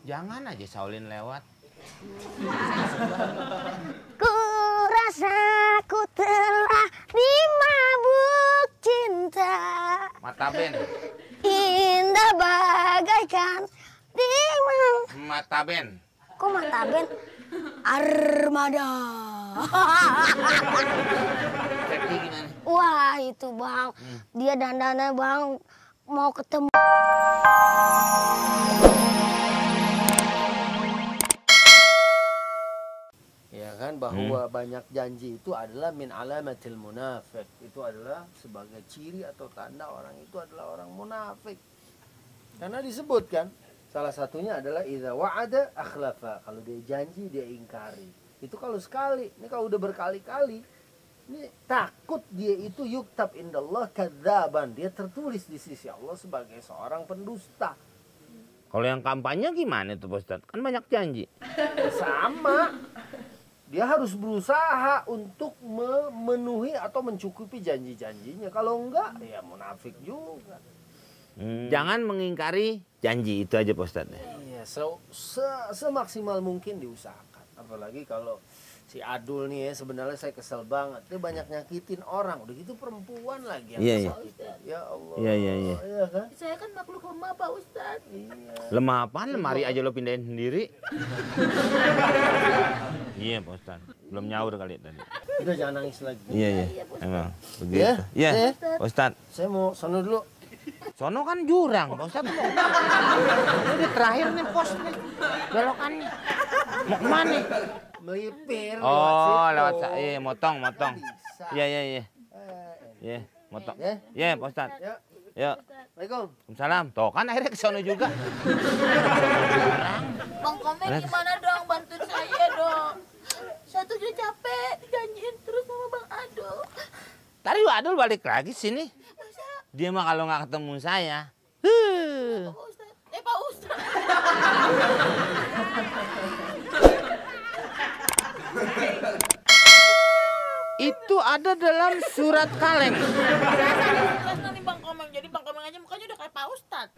Jangan aja Saulin lewat. Ku rasa ku telah dimabuk cinta. Mata Ben. Indah bagaikan timang. Mata Ben. Kok mata Ben? Armada. Septi gimana? Wah itu bang, dia dandannya bang mau ketemu. Ya kan, bahwa banyak janji itu adalah min alamatil munafik. Itu adalah sebagai ciri atau tanda orang itu adalah orang munafik. Karena disebutkan salah satunya adalah idza wa'ada akhlafa. Kalau dia janji dia ingkari. Itu kalau sekali. Ini kalau udah berkali-kali, ini takut dia itu yuktab indallah kadzaban. Dia tertulis di sisi Allah sebagai seorang pendusta. Kalau yang kampanye gimana tuh Pak Ustadz? Kan banyak janji. Sama. Dia harus berusaha untuk memenuhi atau mencukupi janji-janjinya. Kalau enggak, ya munafik juga. Jangan mengingkari janji, itu aja Pak Ustadz. Iya, semaksimal mungkin diusahakan. Apalagi kalau si Adul nih ya, sebenarnya saya kesel banget. Dia banyak nyakitin orang. Udah gitu perempuan lagi yang kesakitan. Ya Allah. Iya. Iya kan? Saya kan makhluk lemah Pak Ustadz. Iya. Lemah apaan? Lemari aja lo pindahin sendiri. Iya Pak Ustadz. Belum nyaur kali tadi. Udah jangan nangis lagi. Iya. Emang begitu. Ya? Iya. Ya? Pak Ustadz. Saya mau sono dulu. Sono kan jurang, Pak Ustadz. Ini terakhir nih pos nih. Belokannya. Mau kemana? Melipir. Oh, lewat situ. iya, motong. Bisa. Iya. Iya, motong. Ya? Iya, Pak Ustadz. Ya. Yuk. Assalamualaikum. Waalaikumsalam. Tuh kan akhirnya ke sono juga. Bang Komeng gimana dong, bantuin saya dong. Saya tuh udah capek dijanjiin terus sama Bang Adul. Tadi Adul balik lagi sini. Dia mah kalau nggak ketemu saya. Pak Ustadz. Pak Ustadz. Itu ada dalam surat kaleng. Terus nanti Bang Komeng. Jadi Bang Komeng aja mukanya udah kayak Pak Ustadz.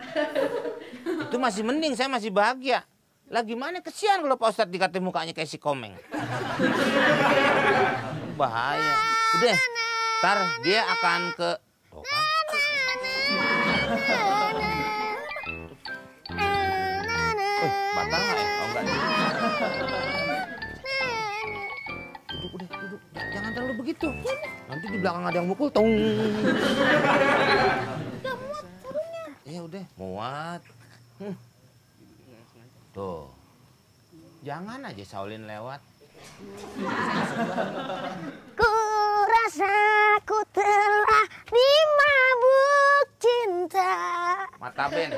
Itu masih mending, saya masih bahagia. Lah gimana, kesian kalau Pak Ustadz dikatain mukanya kayak si Komeng. Bahaya. Udah, ntar dia akan ke... Tuh kan. Batal nggak ya? Oh enggak. Duduk. Jangan terlalu begitu. Nanti di belakang ada yang mukul. Tung. Ya udah, muat. Tuh. Jangan aja Saulin lewat. Ku rasa ku telah dimabuk cinta. Mata Ben.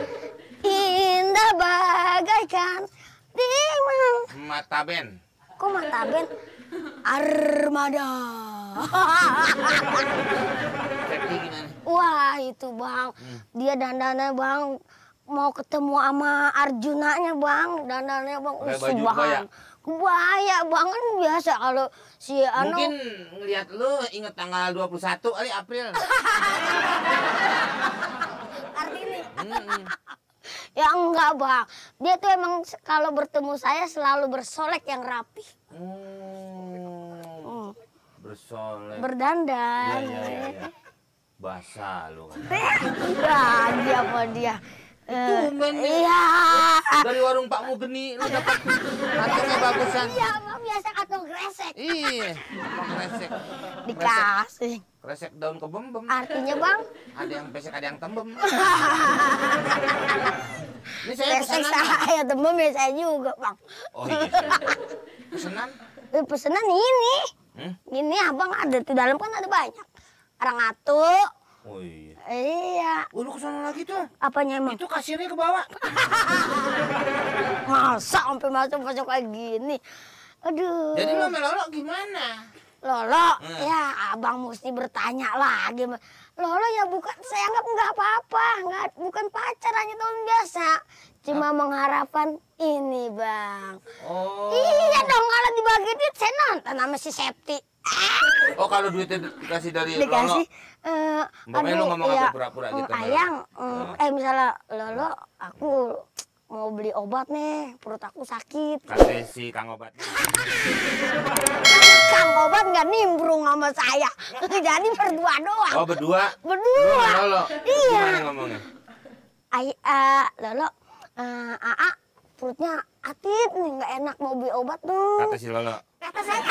Indah bagaikan timang. Mata Ben. Kok mata Ben? Armada. Septi gimana? Wah itu bang, dia dandannya bang mau ketemu sama Arjunanya bang, dandannya bang. Pakai baju kebaya? Kebaya bang, kan biasa kalau si Ano. Mungkin ngeliat lu inget tanggal 21 kali April. Kartini. Ya enggak bang, dia tuh emang kalau bertemu saya selalu bersolek yang rapi. Bersolek. Berdandan. Iya. Basah lu. Udah dia apa dia. Tumben nih. Iya. Dari warung Pak Mugeni lu dapat kantongnya bagusan. Iya bang, biasa kantong kresek. Iya, kantong kresek. Dikasih. Kresek daun kebembem. Artinya bang? Ada yang pesek, ada yang tembem. Ini saya Kresek pesanan. saya tembem ya saya juga bang. Oh iya. Pesanan? Pesanan ini. Hmm? Ini abang ada di dalam kan ada banyak. Arangatu. Oh iya. Iya. Oh, lu kesana lagi tuh. Apanya emang? Itu kasirnya ke bawah. Masa sampai masuk kayak gini. Aduh. Jadi lu sama Lolo gimana? Lolo, ya abang mesti bertanya lagi. Lolo ya bukan, saya anggap nggak apa-apa, bukan pacar, hanya teman biasa. Cuma mengharapkan ini bang. Oh. Iya dong, kalau dibagi duit saya nonton sama si Septi. Oh, kalau duitnya dikasih dari Dikasih, Lolo. Mbaknya lu ngomong apa pura-pura gitu. Ayang, misalnya Lolo, aku mau beli obat nih, perut aku sakit. Kata si Kang Obat. Kang Obat nggak nimbrung sama saya. Jadi berdua doang. Oh berdua? Berdua. Lolo. Iya. Gimana ngomongnya? Lolo, Aa, perutnya atit nih, nggak enak mau beli obat tuh. Kata si Lolo. Kata saya.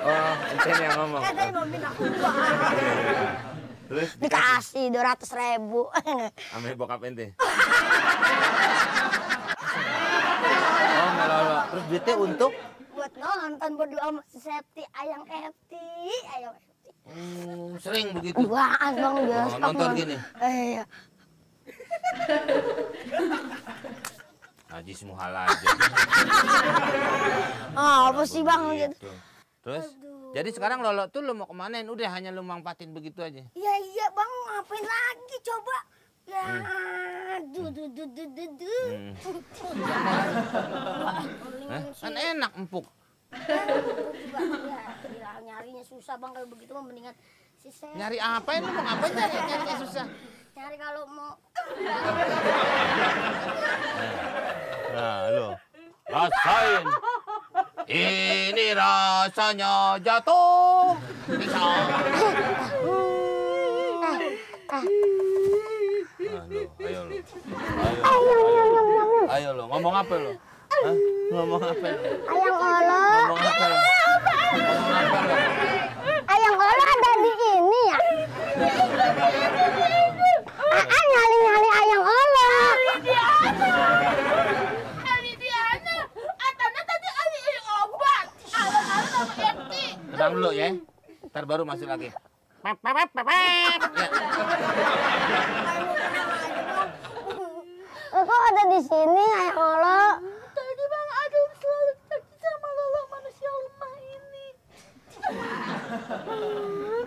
Oh, ente yang ngomong. Katanya mau minta uang. Terus Dikasih 200.000. sama bokap ente. Oh, nggak Lolo. Terus duitnya untuk? Buat nonton berdua sama si Septi, Ayang Efti, Ayang Efti. Sering begitu. Duaan bang biasa. Nonton gini. Iya. Haji semua aja. Apa sih bang gitu? Terus, jadi sekarang Lolo tuh lu mau kemanain? Udah hanya lu manfaatin begitu aja. Iya bang, ngapain lagi coba? Ya, Kan enak empuk. Ya, nyarinya susah bang kalau begitu mah mendingan si Sep. Nyari apa lu mau ngapain nyari susah? Nyari kalau mau. Nah, lu rasain. Ini rasanya jatuh. Bisa. Ayo lu. Ayo lu, ngomong apa lu? Hah? Ngomong apa lu? Ayang Olo. Ngomong apa lu? Ngomong apa lu? Ayang Olo ada di ini ya? Nyali-nyali Ayang Olo. Alidiana, Atana tadi ali obat. Alam-alam sama Eti. Tenang dulu ya. Ntar baru masuk lagi. Ya. Kok ada di sini Ayang Olo? Tadi Bang Adul selalu cekcok sama Lolo manusia lemah ini.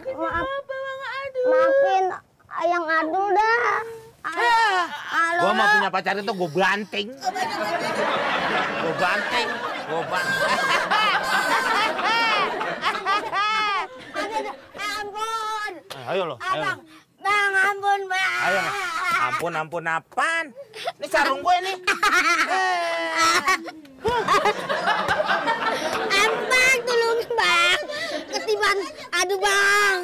Kenapa Bang Adul? Maafin Ayang Adul dah. Halo. Gua mau punya pacar itu gue banting. Gue banting. Gue banting. Ampun. Ayo lo. Ayo. Bang, ampun bang. Ayo. Ampun apaan? Ini sarung gue nih. Bang, tolongin bang. Ketiban. Aduh bang.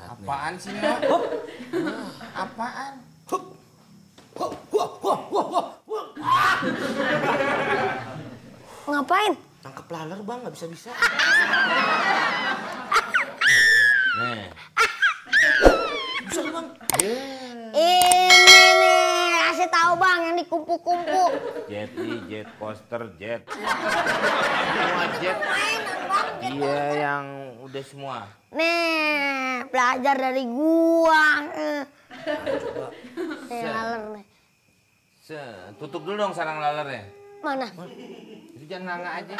Apaan sih lo? Apaan? Ngapain? Tangkep laler bang, nggak bisa. Nih. Bisa bang. Ini nih, kasih tahu bang yang dikumpul-kumpul. Jet poster, jet. Semua jet. Iya yang udah semua. Nih, belajar dari gua. Nih, laler nih. Tutup dulu dong sarang lalernya. Mana? Itu jangan nganga aja.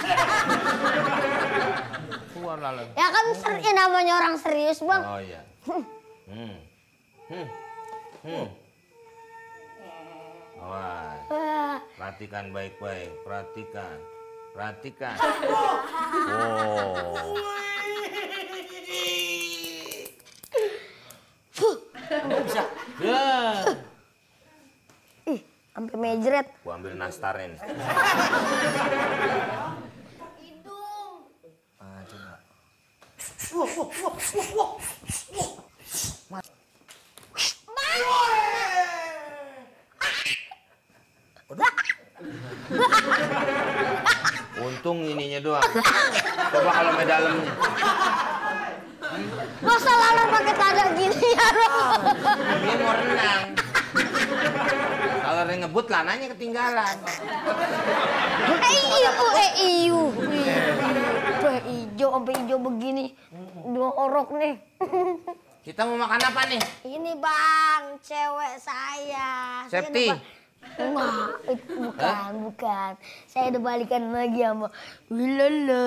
Keluar laler. Ya kan namanya orang serius bang. Oh iya. Awas. Perhatikan baik-baik. Perhatikan. Oh. Bisa. Ya. Sampai mejret. Gua ambil nastarin. Hidung. Coba. Untung ininya doang. Coba kalau main dalamnya. Masa laler pakai tanda gini ya dong? Dia mau renang. Kalau dia ngebut lananya ketinggalan. Iu. Hijau sampai hijau begini. Dua orok nih. Kita mau makan apa nih? Ini bang, cewek saya. Septi. Enggak, bukan. Saya udah balikan lagi sama Wilala.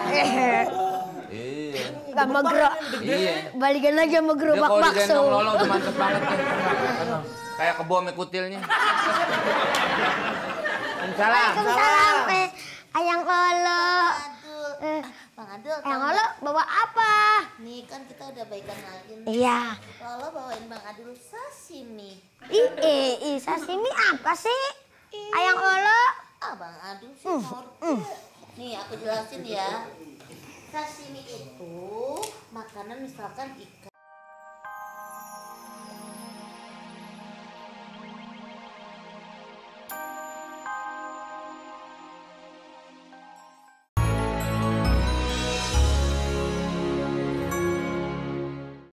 Iya. Sama gerobak. Iya. Balikan lagi sama Dia gerobak kalau bakso. digendong Lolo udah mantep banget tuh. Kayak kebo sama kutilnya. Waalaikumsalam. Waalaikumsalam. Ayang Olo. Bang Adul, Ayang Olo bawa apa? nih kan kita udah baikan lagi nih. Iya. Lolo bawain Sashimi apa sih? Ayang Olo? Abang aduh sih ngerti. Nih aku jelasin ya. Sashimi itu makanan misalkan ikan.